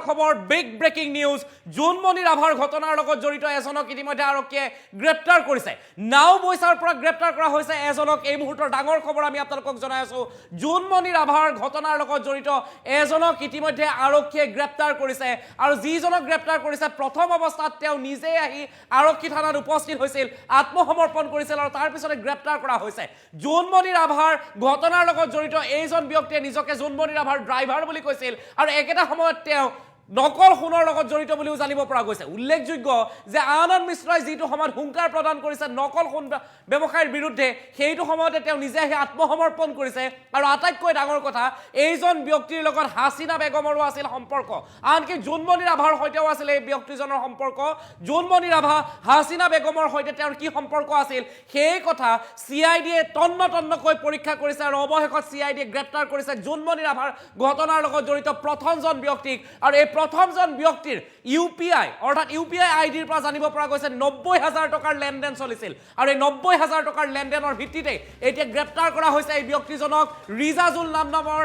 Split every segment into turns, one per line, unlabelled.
খবৰ, big breaking news. Jonmoni ৰাভাৰ ঘটনাৰ লগত জড়িত এজনক ইতিমধ্যে আৰক্ষীয়ে গ্ৰেপ্তাৰ কৰিছে। নাওবৈচাৰ পৰা গ্ৰেপ্তাৰ কৰা হৈছে এজনক। এই মুহূৰ্তৰ ডাঙৰ খবৰ আমি আপোনালোকক জনাই আছো। জোনমণি ৰাভাৰ ঘটনাৰ লগত জড়িত এজনক ইতিমধ্যে আৰক্ষীয়ে গ্ৰেপ্তাৰ কৰিছে আৰু যিজনক গ্ৰেপ্তাৰ কৰিছে, প্ৰথম অৱস্থাত তেওঁ নিজেই আহি আৰক্ষী থানাত উপস্থিত হৈছিল, আত্মসমৰ্পণ কৰিছিল আৰু তাৰ পিছতে গ্ৰেপ্তাৰ কৰা হৈছে। জোনমণি ৰাভাৰ ঘটনাৰ লগত জড়িত এইজন ব্যক্তিয়ে নিজকে জোনমণি ৰাভাৰ ড্ৰাইভাৰ বুলি কৈছিল আৰু একেটা সময়ত তেওঁ নকল সোণৰ লগত জড়িত বুলিও জানিব পৰা গৈছে। উল্লেখযোগ্য যে আনন্দ মিশ্ৰই যিটো সময়ত হুংকাৰ প্ৰদান কৰিছে নকল সোণ ব্যৱসায়ীৰ বিৰুদ্ধে, সেইটো সময়তে তেওঁ নিজে আহি আত্মসমৰ্পণ কৰিছে। আৰু আটাইতকৈ ডাঙৰ কথা, এইজন ব্যক্তিৰ লগত হাছিনা বেগমৰো আছিল সম্পৰ্ক। আনকি জোনমণি ৰাভাৰ সৈতেও আছিল এই ব্যক্তিজনৰ সম্পৰ্ক। জোনমণি ৰাভা, হাছিনা বেগমৰ সৈতে তেওঁৰ কি সম্পৰ্ক আছিল, সেই কথা চি I ডিয়ে তন্ন তন্নকৈ পৰীক্ষা কৰিছে আৰু অৱশেষত চি I ডিয়ে গ্ৰেপ্তাৰ কৰিছে জোনমণি ৰাভাৰ ঘটনাৰ লগত জড়িত প্ৰথমজন ব্যক্তিক। আৰু এই প্ৰথমজন ব্যক্তিৰ ইউ পি আই, অৰ্থাৎ ইউ পি আই আই ডিৰ পৰা জানিব পৰা গৈছে 90,000 টকাৰ লেনদেন চলিছিল আৰু এই 90,000 টকাৰ লেনদেনৰ ভিত্তিতে এতিয়া গ্ৰেপ্তাৰ কৰা হৈছে এই ব্যক্তিজনক। ৰিজাজুল নামৰ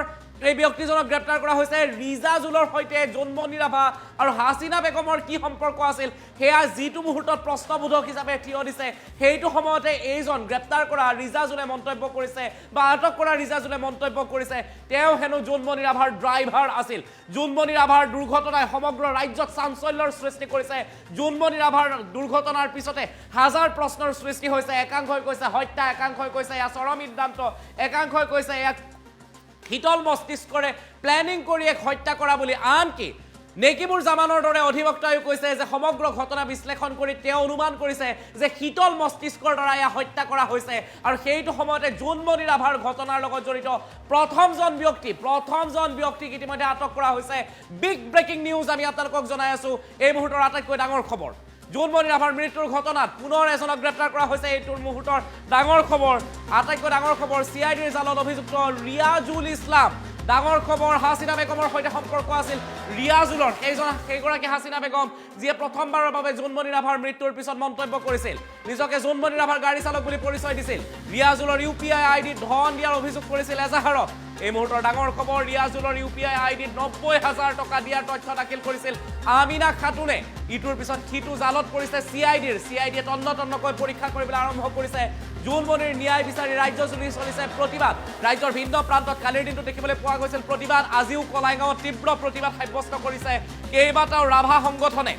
এই ব্যক্তিজনক গ্ৰেপ্তাৰ কৰা হৈছে। ৰিজাজুলৰ সৈতে জোনমণি ৰাভা আৰু হাছিনা বেগমৰ কি সম্পৰ্ক আছিল, সেয়া যিটো মুহূৰ্তত প্ৰশ্নবোধক হিচাপে থিয় দিছে, সেইটো সময়তে এইজন গ্ৰেপ্তাৰ কৰা ৰিজাজুলে মন্তব্য কৰিছে বা আটক কৰা ৰিজাজুলে মন্তব্য কৰিছে, তেওঁ হেনো জোনমণি ৰাভাৰ ড্ৰাইভাৰ আছিল। জোনমণি ৰাভাৰ দুৰ্ঘটনাই সমগ্ৰ ৰাজ্যত চাঞ্চল্যৰ সৃষ্টি কৰিছে। জোনমণি ৰাভাৰ দুৰ্ঘটনাৰ পিছতে হাজাৰ প্ৰশ্নৰ সৃষ্টি হৈছে। একাংশই কৈছে হত্যা, একাংশই কৈছে এয়া চৰম সিদ্ধান্ত, একাংশই কৈছে ইয়াক শীতল মস্তিষ্কৰে প্লেনিং কৰি এক হত্যা কৰা বুলি। আনকি নেকিবুৰ জামানৰ দৰে অধিবক্তায়ো কৈছে যে সমগ্ৰ ঘটনা বিশ্লেষণ কৰি তেওঁ অনুমান কৰিছে যে শীতল মস্তিষ্কৰ দ্বাৰা এয়া হত্যা কৰা হৈছে। আৰু সেইটো সময়তে জোনমণি ৰাভাৰ ঘটনাৰ লগত জড়িত প্ৰথমজন ব্যক্তিক ইতিমধ্যে আটক কৰা হৈছে। বিগ ব্ৰেকিং নিউজ আমি আপোনালোকক জনাই আছো। এই মুহূৰ্তৰ আটাইতকৈ ডাঙৰ খবৰ, জোনমণি ৰাভাৰ মৃত্যুৰ ঘটনাত পুনৰ এজনক গ্ৰেপ্তাৰ কৰা হৈছে। এইটোৰ মুহূৰ্তৰ ডাঙৰ খবৰ, আটাইতকৈ ডাঙৰ খবৰ। চি I ডিৰ জালত অভিযুক্ত ৰিয়াজুল ইছলাম। ডাঙৰ খবৰ, হাছিনা বেগমৰ সৈতে সম্পৰ্ক আছিল ৰিয়াজুলৰ। সেইগৰাকী হাছিনা বেগম, যিয়ে প্ৰথমবাৰৰ বাবে জোনমণি ৰাভাৰ মৃত্যুৰ পিছত মন্তব্য কৰিছিল, নিজকে জোনমণি ৰাভাৰ গাড়ী চালক বুলি পৰিচয় দিছিল। ৰিয়াজুলৰ ইউ পি আই আই ডিত ধন দিয়াৰ অভিযোগ কৰিছিল এজাহাৰত। এই মুহূৰ্তৰ ডাঙৰ খবৰ, ৰিয়াজুলৰ ইউ পি আই আই ডিত 90,000 টকা দিয়াৰ তথ্য দাখিল কৰিছিল আমিনা খাতুনে। ইটোৰ পিছত সিটো জালত পৰিছে চি I ডিৰ। চি I ডিয়ে তন্ন তন্নকৈ পৰীক্ষা কৰিবলৈ আৰম্ভ কৰিছে। জোনমণিৰ ন্যায় বিচাৰি ৰাজ্যজুৰি চলিছে প্ৰতিবাদ। ৰাজ্যৰ ভিন্ন প্ৰান্তত কালিৰ দিনটো দেখিবলৈ পোৱা গৈছিল প্ৰতিবাদ। আজিও কলাইগাঁৱত তীব্ৰ প্ৰতিবাদ সাব্যস্ত কৰিছে কেইবাটাও ৰাভা সংগঠনে।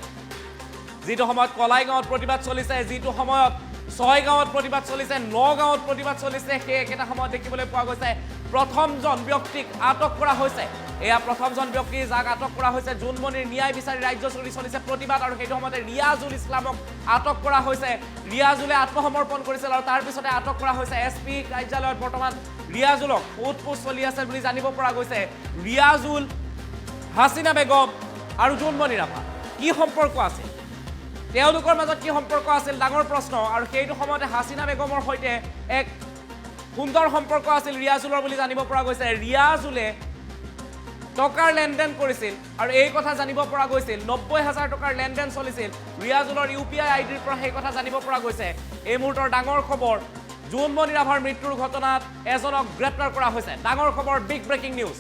যিটো সময়ত কলাইগাঁৱত প্ৰতিবাদ চলিছে, যিটো সময়ত ছয়গাঁৱত প্ৰতিবাদ চলিছে, নগাঁৱত প্ৰতিবাদ চলিছে, সেই একেটা সময়ত দেখিবলৈ পোৱা গৈছে প্ৰথমজন ব্যক্তিক আটক কৰা হৈছে। এয়া প্ৰথমজন ব্যক্তি যাক আটক কৰা হৈছে। জোনমণিৰ ন্যায় বিচাৰি ৰাজ্যজুৰি চলিছে প্ৰতিবাদ আৰু সেইটো সময়তে ৰিয়াজুল ইছলামক আটক কৰা হৈছে। ৰিয়াজুলে আত্মসমৰ্পণ কৰিছিল আৰু তাৰ পিছতে আটক কৰা হৈছে। এছ পি কাৰ্যালয়ত বৰ্তমান ৰিয়াজুলক সোধ পোছ চলি আছে বুলি জানিব পৰা গৈছে। ৰিয়াজুল, হাছিনা বেগম আৰু জোনমণি ৰাভা কি সম্পৰ্ক আছিল, তেওঁলোকৰ মাজত কি সম্পৰ্ক আছিল, ডাঙৰ প্ৰশ্ন। আৰু সেইটো সময়তে হাছিনা বেগমৰ সৈতে এক সুন্দৰ সম্পৰ্ক আছিল ৰিয়াজুলৰ বুলি জানিব পৰা গৈছে। ৰিয়াজুলে টকাৰ লেনদেন কৰিছিল আৰু এই কথা জানিব পৰা গৈছিল। 90,000 টকাৰ লেনদেন চলিছিল। ৰিয়াজুলৰ ইউ পি আই আই ডিৰ পৰা সেই কথা জানিব পৰা গৈছে। এই মুহূৰ্তৰ ডাঙৰ খবৰ, জোনমণি ৰাভাৰ মৃত্যুৰ ঘটনাত এজনক গ্ৰেপ্তাৰ কৰা হৈছে। ডাঙৰ খবৰ, বিগ ব্ৰেকিং নিউজ।